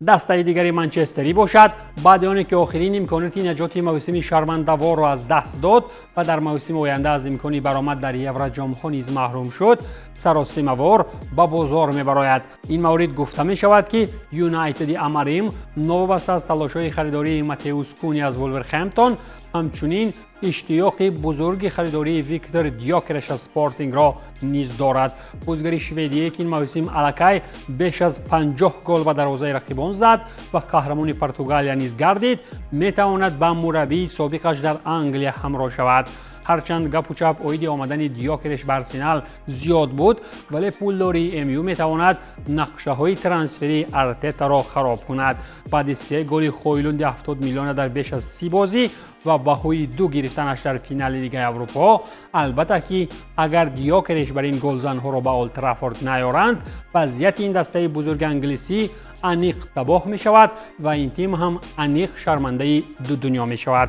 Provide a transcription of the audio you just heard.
Дастаи дигари манчестерӣ бошад, баъди оне ки охирин имконияти наҷоти мавсими шармандаворро аз даст дод ва дар мавсими оянда аз имкони баромад дар Евроҷомҳо низ маҳрум шуд, саросимавор ба бозор мебарояд. Ин маврид гуфта мешавад, ки Юнайтеди Аморим новобаста аз талошҳои харидории Матеус Куни аз Вулверхэмптон, ҳамчунин иштиёқи бузурги харидории Виктор Дёкереш аз Спортингро низ дорад. Бозигари шведие, ки ин мавсим аллакай беш аз 50 гол ба дарвозаи рақибон зад ва қаҳрамони Португалия низ гардид, метавонад ба мураббии собиқаш дар Англия ҳамроҳ шавад. Ҳарчанд гапу чап оиди омадани Дёкереш ба Арсенал зиёд буд, вале пулдории МЮ метавонад нақшаҳои трансферии Артетаро хароб кунад. Баъди се голи Хойлунди 70 миллиона дар беш аз 30 бозӣ ва баҳои ду гирифтанаш дар финали Лигаи Аврупо, албатта ки агар Дёкереш бар ин голзанҳоро ба Олд Траффорд наёранд, вазъияти ин дастаи бузурги англисӣ аниқ табоҳ мешавад ва ин тим ҳам аниқ шармандаи ду дунё мешавад.